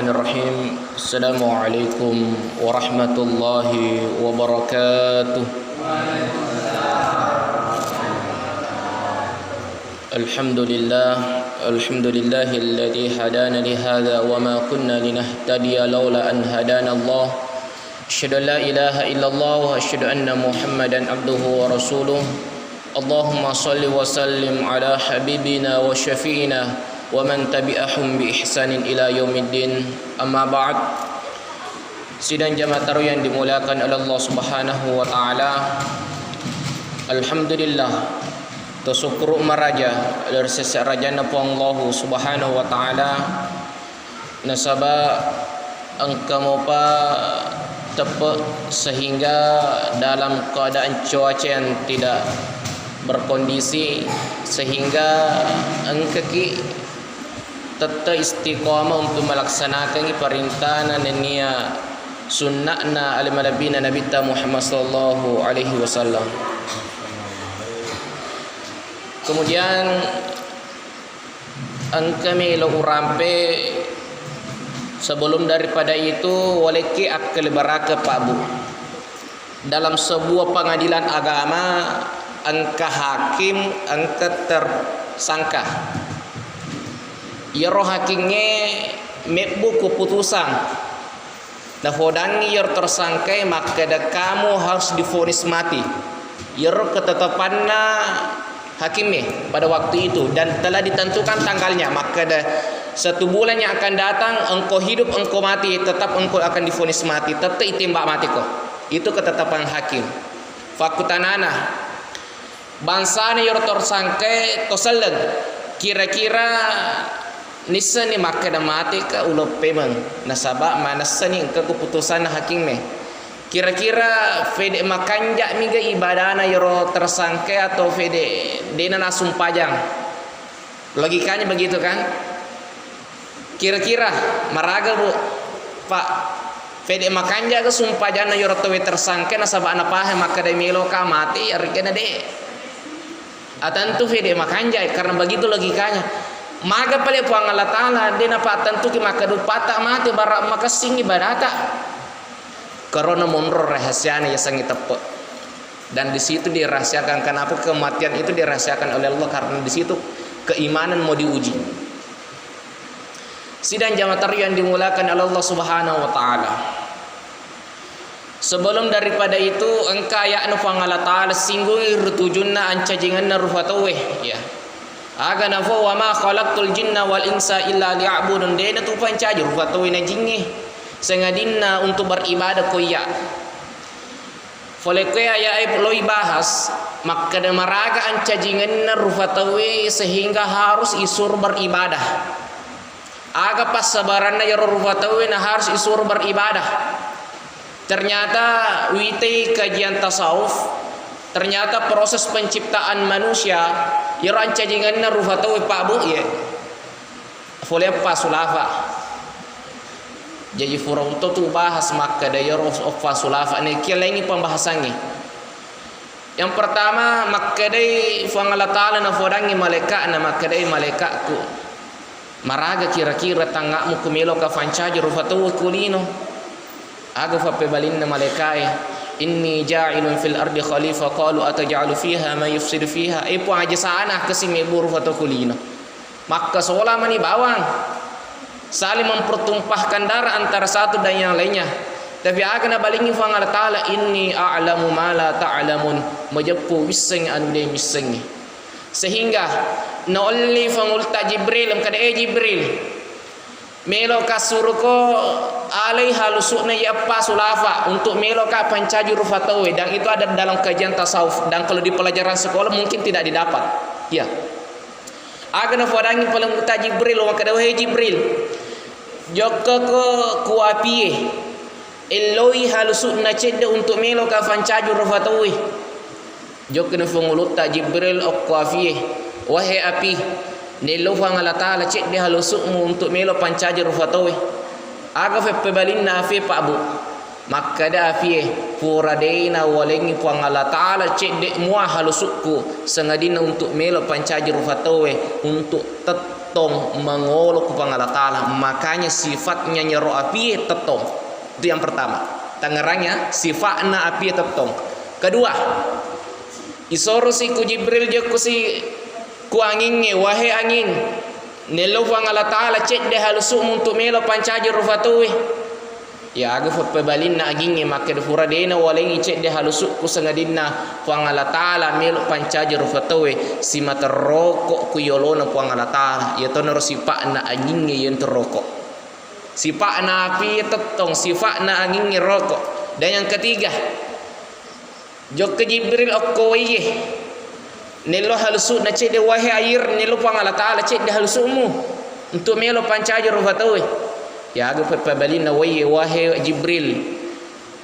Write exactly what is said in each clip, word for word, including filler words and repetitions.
الرحيم. السلام عليكم ورحمة الله وبركاته. الحمد لله، الحمد لله الذي هدانا لهذا وما كنا لنهتدي لولا أن هدانا الله. أشهد أن لا إله إلا الله وأشهد أن محمدا عبده ورسوله. اللهم صل وسلم على حبيبنا وشفيعنا ومن تبعهم بإحسان إلى يوم الدين. أما بعد. Sidang jamaah tarwih yang dimuliakan oleh Allah Subhanahu wa Ta'ala. Alhamdulillah, tasukkuru maraja ri sese rajanna Puang Allahu Subhanahu wa Ta'ala, nasaba engka mopa teppe sehingga dalam keadaan cuaca yang tidak berkondisi, sehingga engkaki tette istiqamah untuk melaksanakangi perintahna nennia sunnahna ale malebbina Nabitta Muhammad sallallahu alaihi wasallam. Kemudian engka melo urampe, sebelum daripada itu, walekki akkelebarake Pak Bu. Dalam sebuah pengadilan agama, engka hakim, engka tersangka. Iyaro hakingnge mebbu keputusan. Nafodangngi iyaro tersangkae makkeda, "Kamu harus divonis mati." Iyaro ketetapanna hakimme pada waktu itu dan telah ditentukan tanggalnya, makkeda, "Satu bulan yang akan datang, engkau hidup, engkau mati, tetap engkau akan divonis mati, tetap itembak mati ko." Itu ketetapan hakim. Fakkutanana, bangsana iyaro tersangkae to selleng, kira-kira nissenni makkeda mate ka uleppemeng, nasaba manessani engka keputusanna hakimme. Kira-kira fede makanja miga ibadana iyaro tersangkae atau fede dena nasumpajang? Logikanya begitu kan? Kira-kira maraga, Bu, Pak, fede makanja ga sumpajanna iyaro tauwe tersangkae nasaba napahang makkeda melo ka mate, yarega na de. Atantu fede makanja, karena begitu logikanya. Maga pale Puang Allah Taala de napattentuki makkeda upatta mate, bara makessing ibadata. Karena monro rahasiana yasengnge teppe. Dan di situ dirahasiakan. Kenapa kematian itu dirahasiakan oleh Allah? Karena di situ keimanan mau diuji. Sidang jamaah tarwih yang dimuliakan oleh Allah Subhanahu wa Ta'ala. Sebelum daripada itu, engka aya'na Puang Allah Taala singgungi ri tujunna ancajingenna rufa tauwe, ya. Aga nafo, "Wa ma khalaqtul jinna wal insa illa liya'budun." Dena tu pancaji rufa tauwe na jingnge, sengadinna untuk beribadah ko iya. Fole koe aya'e loi bahas, makkeda maraga ancajingenna rufa tauwe sehingga harus isuro beribadah. Aga passabaranna iyaro rufa tauwe na harus isuro beribadah? Ternyata witai kajian tasawuf, ternyata proses penciptaan manusia, iyaro ancajingenna rufa tauwe, Pak, Bu, ye. Fole eppa sulafa. Jaji fura uto tu bahas makkeda iyaro eppa sulafa. Nekia laingi pembahasangnge. Yang pertama, makkedai Puang Allah Taala nafodangngi malaika'na, makkedai, "Malaika'ku, maraga kira-kira tangnga'mu ku meloka fancaji rufa tauwe ku lino?" Aga fappebalinna malaikae, "Inni ja'ilun fil ardi khalifah, qalu ataj'alu fiha man yufsidu fiha." Eh, Puang, aja sana kasi mebbu rufa tauwe ku lino. Makkasola mani bawang, saling mempertumpahkan darah antara satu dan yang lainnya. Tapi aga nabalingi Puang Allah Taala, "Inni a'lamu ma la ta'lamun." Majeppu wisseng anu de missengngi. Sehingga naolli Puang Ulta Jibril, engka de, "Eh, Jibril, meloka suruko alai halusu'na iyappa sulafa untuk meloka pancaji rufa tauwe." Dan itu ada dalam kajian tasawuf. Dan kalau di pelajaran sekolah mungkin tidak didapat. Ya. Aga nafodangngi Puang Ulta Jibril, makkeda, "Wahai Jibril, jokkako ku apie, elloi halusu'na cedde untuk meloka fancaji rufa tauwe." Jokkani Puang Ulutta Jibril okko apie, "Wahai api, nello Puang Allah Taala cedde halusu'mu untuk melo pancaji rufa tauwe." Aga feppebalinna apie, Pak, Bu? Makkeda apie, "Pura de nawalengngi Puang Allah Taala cedde mua halusukku, sengadinna untuk melo pancaji rufa tauwe, untuk tet-, tettong mangolo ku Puang Allah Ta'ala. Makanya sifatnya nyero apie tettong. Itu yang pertama. Tangerangnya sifatna apie tettong. Kedua, isorosi ku Jibril jokkosi ku angingnge, "Wahai anging, nello Puang Allah Ta'ala cedde halusu'mu untuk melo pancaji rupa tauwe." Yaga feppebalinna angingnge makkeda, "Fura dena walengi cedde halusukku sangadinna Puang Allah Ta'ala melo pancaji rupa tauwe, simata roko ku yolona Puang Allah Ta'ala." Iyatonaro sipa'na angingnge yentu roko. Sipa'na api tettong, sipa'na angingnge roko. Dan yang ketiga, jokka Jibril okko waiye. Nello halusu'na cedde, "Wahai air, nello Puang Allah Ta'ala cedde halusu'mu untuk melo pancaji rupa tauwe." Yaga feppebalinna waiye, "Wahai Jibril,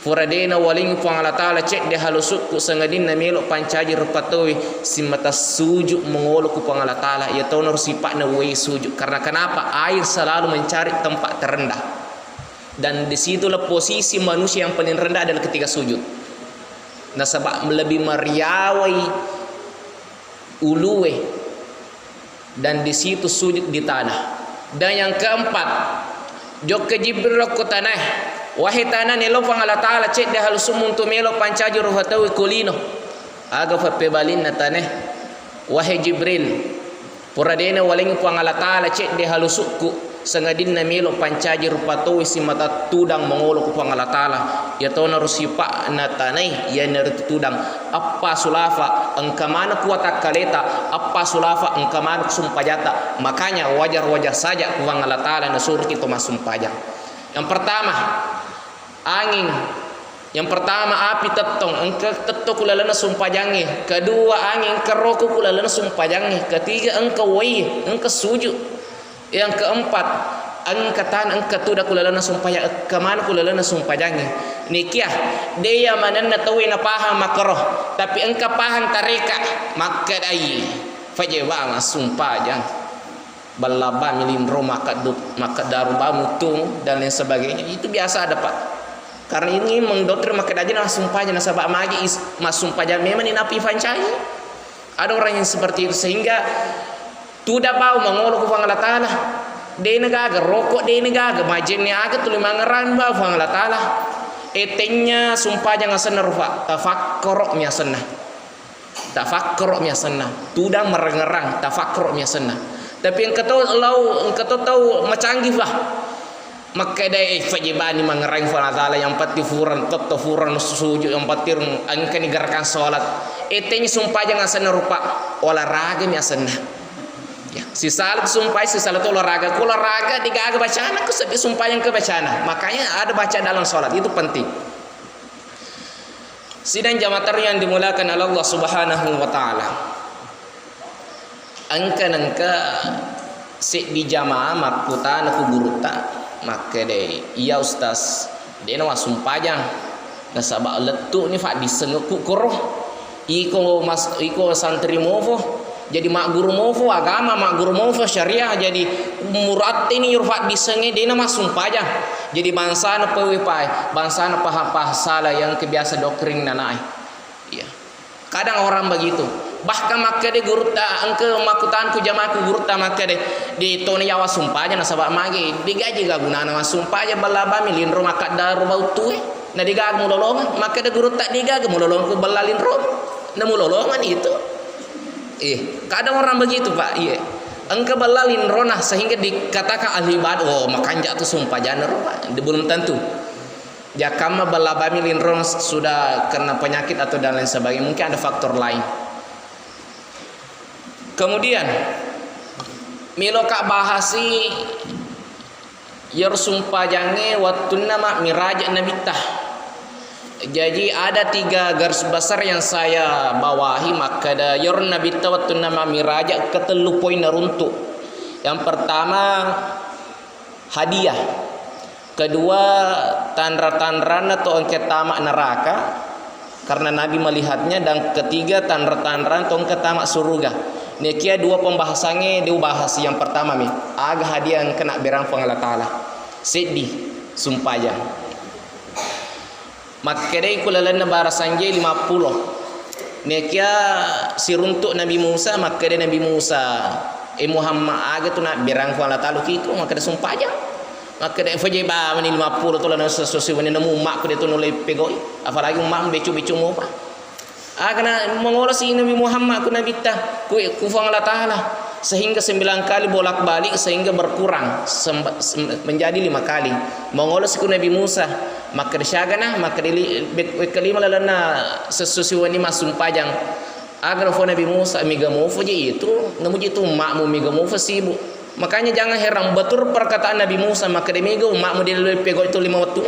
fura dena walengi Puang Allah Ta'ala cedde halusukku sangadinna melo pancaji rupa tauwe, simata sujud mangolo ku Puang Allah Ta'ala." Iyatonaro sipa'na waiye sujud. Karena kenapa? Air selalu mencari tempat terendah. Dan disitulah posisi manusia yang paling rendah adalah ketika sujud. Nasaba lebih mariawai ulue dan di situ sujud di tanah. Dan yang keempat, jokka Jibril okko tanae, "Wahai tanah, nello Puang Allah Ta'ala cedde halusummu untuk melo pancaji rupa tauwe ku lino." Aga feppebalinna tanae, "Wahai Jibril, pura dena walengi Puang Allah Ta'ala cedde halusukku sangadinna melo pancaji rupa tauwe simata tudang mangolo ku Puang Allah Ta'ala." Iyatonaro sipa'na tanae, iyanaritu tudang. Appa sulafa engka maneng ku watakkaleta, appa sulafa engka maneng ku sumpajata. Makanya wajar-wajar saja Puang Allah Ta'ala nasuroki to massumpajang. Yang pertama, angin. Yang pertama, api tettong, engka tettong ku lalenna sumpajangnge. Kedua, angin, engka roko ku lalenna sumpajangnge. Ketiga, engka wai, engka sujud. Yang keempat, engka tanah, engka tudang ku lalenna sumpajang, engka maneng ku lalenna sumpajangnge. Nikia, de iya manenna tauwe napahang makkero, tapi engka pahang tareka, makkedai, "Faje ba massumpajang." Balla bami linro, makkaddu-, makkaddaru ba mutung, dan lain sebagainya. Itu biasa ada, Pak. Karena ini mendoktrin makkeda aja na sumpajang, nasaba magi is-, massumpajang memang ni napi pancaji. Ada orang yang seperti itu, sehingga tudang bau mangolo ku Puang Allah Ta'ala. De na gaga rokok, de na gaga majenne aga tuli mangerang bau Puang Allah Ta'ala. Etenya sumpajang asenna rupa, tafakkoro mi asenna. Tafakkoro mi asenna. Tudang marengerang, tafakkoro mi asenna. Tapi engka to lau, engka to tau macanggih, Pak. Makkedai, "Eh, fajebani mangerang Puang Allah Ta'ala, yang penting furang, tetto furang sujud, yang penting engkani gerakan sholat." Eteni sumpajang asenna rupa, olahraga mi asenna. Ya, sisala tu sumpai, sisala tu olahraga. Ku olahraga, degaga bacana, ku sepi sumpajang ke bacana. Makanya ada baca dalam sholat, itu penting. Sidang jamaah tarwih yang dimuliakan oleh Allah Subhanahu wa Ta'ala. Engka nengka seddi jamaah makkutana ku gurutta, makkedai, "Iya Ustaz, de na wassumpajang, nasaba lettu'ni faddissengekku koro. Iko mas-, iko santri mofo, jadi magguru mofo agama, magguru mofo syariah, jadi muratteni iyaro faddissengnge de na massumpajang. Jadi bangsana pawe pae, bangsana paham-paham sala yang kebiasa doktrin nanae." Iya. Kadang orang begitu. Bahkan makkeda gurutta, engka makkutanku jamaku gurutta makkeda, "De tona yawa sumpajang nasaba magi, de gaji ga gunana massumpajang, balla bami linro makkaddaru bau tue, na de gaga mulolongeng." Makkeda gurutta, "De gaga mulolongeng ku balla linro." Na mulolongeng itu. Eh, kadang orang begitu, Pak. Iya. Engka balla linrona sehingga dikatakan ahli ibadah, "Oh, makanja tu sumpajang ro, Pak." De belum tentu. Jakkamma balla bami linrona sudah kena penyakit atau dan lain sebagainya, mungkin ada faktor lain. Kemudian, meloka bahasi iyaro sumpajangnge wettunna ma'miraja Nabitta. Jadi, ada tiga garis besar yang saya bawahi, makkeda iyaro Nabitta wettunna ma'miraja ketellu poin naruntuk. Yang pertama, hadiah. Kedua, tanra-tanranna to engka tama neraka, karena Nabi melihatnya, dan ketiga, tanra-tanran to engka tama suruga. Nekia dua pembahasangnge diubahas. Yang pertama mi, aga hadiah engka nabberang Puang Allah Ta'ala. Seddi, sumpajang. Makkedai ku lalenna bara sanjai lima puluh. Nekia siruntuk Nabi Musa, makkeda Nabi Musa, Eh, Muhammad, aga tu nabberang Puang Allah Ta'ala kitu, makkeda sumpajang. Makkeda, "Fajai bawani lima puluh tu lana sesuai wenni nemu ummakku de tu nulle pegoi. Apalagi ummakmu becu-becu mopa." Aga na mangolo si Nabi Muhammad ku Nabitta, ku, ku Puang Allah Ta'ala. Sehingga sembilan kali bolak-balik, sehingga berkurang, semba-, sem-, menjadi lima kali. Mangolo si ku Nabi Musa, makkeda siagana, makkeda li-, be-, wekka lima lalenna sesuai wenni massumpajang. Aga nafo Nabi Musa, "Mega mofo je itu, namuji tu ummakmu, mega mofo sibuk." Makanya jangan heran, betul perkataan Nabi Musa, makkeda mega ummakmu de nulle pegoi tu lima wettu.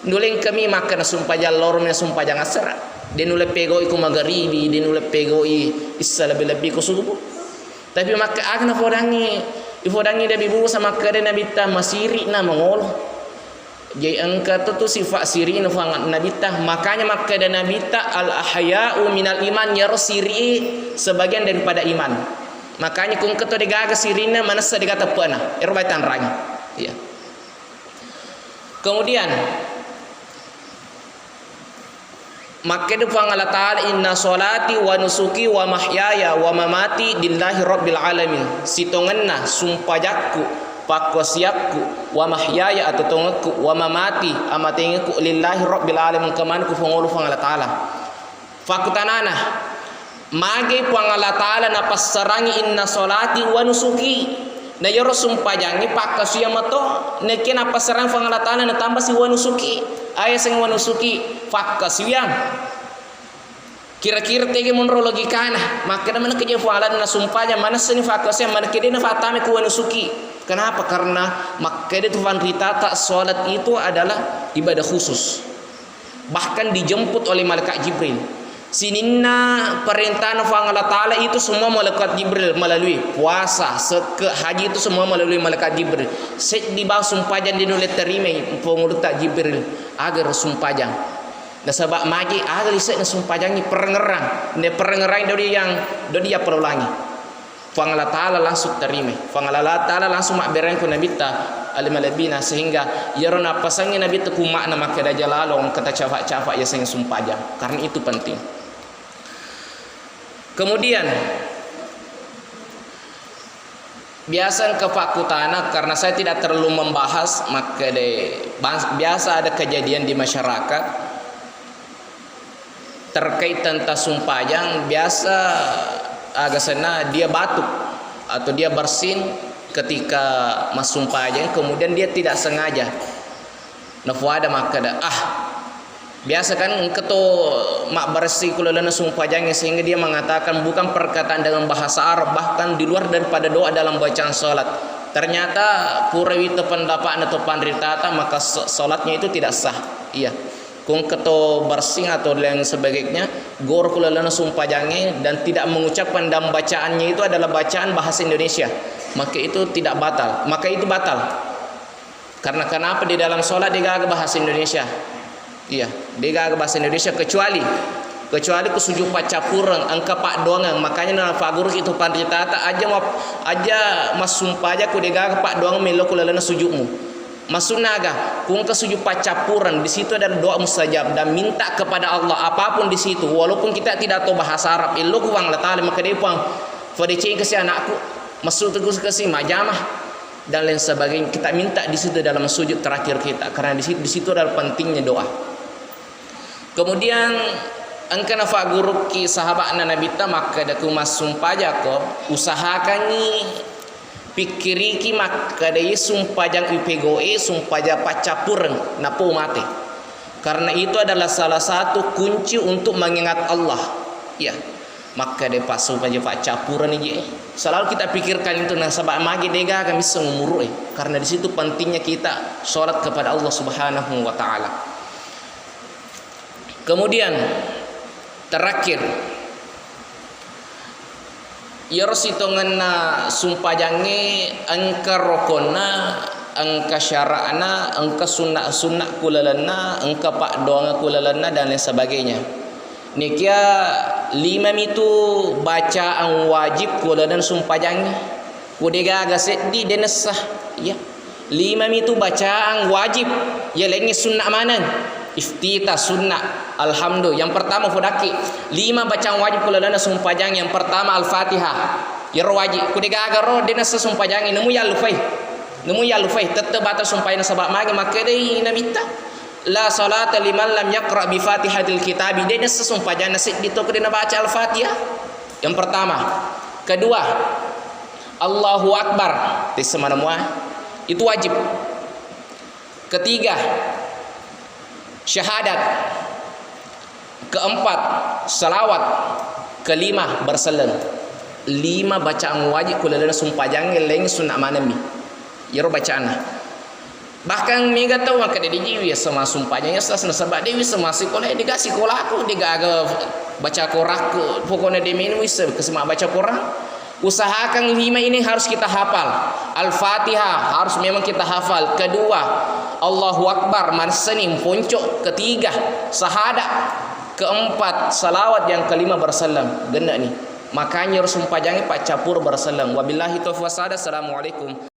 Nulle engkami makkeda sumpajang loro, sumpajang asera. De nulle pegoi ku magaribi, de nulle pegoi issa lebbi-lebbi ku subuh. Tapi makka aga nafodangi, ifodangi Nabi Musa, makkeda Nabitta, "Masiri na mangolo." Jadi engka tu, tu sifat sirina Puang Nabitta. Makanya makkeda Nabitta, "Al ahya'u minal iman," yaro siri sebagian daripada iman. Makanya ku engka to degaga sirina, manessa degaga teppe'na. Ero bae tanrangi. Iya. Kemudian, makkeda Puang Allah Ta'ala, "Inna sholati wa nusuki wa mahyaya wa mamati lillahi rabbil alamin." Sitongenna sumpajakku, pakkasiakku, wa mahyaya atau tongekku, wa mamati amatengekku, lillahi rabbil alamin, kemanku pangolo Puang Allah Ta'ala. Fakkutanana, magi Puang Allah Ta'ala napassarangi inna sholati wa nusuki? Na iyaro sumpajangnge pakkasuwiang mato, nekke napassarangi Puang Allah Ta'ala natambasi wa nusuki. Aya seng wa nusuki, pakkasuwiang. Kira-kira tege monro logikana, makkeda maneng keje Puang Allah nasumpajang, manessani pakkasuwiang, maneng kede nafattame ku wa nusuki. Kenapa? Karena makkeda tu panritata sholat itu adalah ibadah khusus. Bahkan dijemput oleh malaikat Jibril. Sininna perintahna Puang Allah Ta'ala itu semua malaikat Jibril melalui puasa, sekke, haji itu semua melalui malaikat Jibril. Seddi bang sumpajang di nulle terimai pengurutta Jibril agar sumpajang. Nasaba magi aga lise'na sumpajangngi perengerang. Ne perengerang dodi yang, dodi yang pelolangi. Puang Allah Ta'ala langsung tarimai. Puang Allah Ta'ala langsung mabbereng ku Nabitta, ale malebbina, sehingga iyaro nappasangngi Nabitta ku umma'na makkeda, "Aja lalo engka tacafa-cafa yaseng sumpajang." Karena itu penting. Kemudian, biasa engka pakkutana, karena saya tidak terlalu membahas, makkeda bang-, biasa ada kejadian di masyarakat, terkait tentang sumpajang, biasa aga senna dia batuk atau dia bersin ketika massumpajang, kemudian dia tidak sengaja nafuada makkeda, "Ah, biasa kan engka to mabbersi ku lalenna sumpajangnge," sehingga dia mengatakan bukan perkataan dengan bahasa Arab, bahkan di luar daripada doa dalam bacaan salat. Ternyata pura wita pendapatna to panritata, maka so-, salatnya itu tidak sah. Iya. Ku engka to bersing atau lain sebagainya, goro ku lalenna sumpajangnge dan tidak mengucapkan dan bacaannya itu adalah bacaan bahasa Indonesia, maka itu tidak batal, maka itu batal. Karena kenapa? Di dalam sholat degaga bahasa Indonesia. Iya, degaga bahasa Indonesia kecuali, kecuali ku sujud paccappureng, engka paddoangeng, makanya nafaguruki tu panritata, aja ma-, aja massumpaja ku degaga paddoangeng mello ku lalenna sujudmu. Maksudna aga? Ku engka sujud paccappureng, di situ ada doa mustajab dan minta kepada Allah apapun di situ, walaupun kita tidak tahu bahasa Arab, ello ku Puang Allah Ta'ala, maka dia Puang, fadeceng kasi anakku, masuk terus kasi majama, dan lain sebagainya. Kita minta di situ dalam sujud terakhir kita, karena di situ, di situ adalah pentingnya doa. Kemudian engka nafagurukki sahaba'na Nabitta makkeda, ku massumpajako, usahakangngi pikkiriki makkeda, iye sumpajang ipegoe, sumpajang paccappureng, napau mate. Karena itu adalah salah satu kunci untuk mengingat Allah. Ya, makkeda passumpajang paccappureng je. Selalu kita pikirkan itu, nasaba magi degaga misseng umuru'e. Karena di situ pentingnya kita sholat kepada Allah Subhanahu wa Ta'ala. Kemudian, terakhir, iyaro sitongenna sumpajangnge engka rokonna, engka syara'na, engka sunna-sunna ku lalenna, engka paddoangeng ku lalenna, dan lain sebagainya. Nekia lima mitu bacaan wajib ku laleng sumpajangnge. Ku degaga seddi, de nessa. Iya. Lima mitu bacaan wajib. Iya, laingnge sunna maneng. Iftitah sunna. Alhamdulillah. Yang pertama, fodakki. Lima bacaan wajib ku lalenna sumpajang. Yang pertama, Al-Fatihah. Iyaro wajib, ku degaga ro, de nassa sumpajangnge, nemu yallufai. Nemu yallufai, tette batal sumpajang nasaba magi makkedai Nabitta, "La salata liman lam yaqra bi Fatihatil Kitabi." De nassa sumpajang naseddi to ku de nabaca Al-Fatihah. Yang pertama. Kedua, Allahu Akbar. Tessa mana mua. Itu wajib. Ketiga, syahadat. Keempat, salawat. Kelima, berselleng. Lima bacaan wajib ku lalenna sumpajangnge, laing sunna manemmi. Iyaro bacaanna. Bahkan mega tau makkeda, "De jiwi isseng massumpajang isseng, nasaba de wi isseng massikola, de ga sikolaku, de gaga baca korakku, pokoknya de meni wi isseng kesema baca korang." Usahakan lima ini harus kita hafal. Al-Fatihah harus memang kita hafal. Kedua, Allahu Akbar, manseni ponco. Ketiga, sahada. Keempat, salawat. Yang kelima, berselleng. Genna ni. Makanya harus sumpajangnge paccappuru berselleng. Wabillahi taufiq wassada. Assalamualaikum.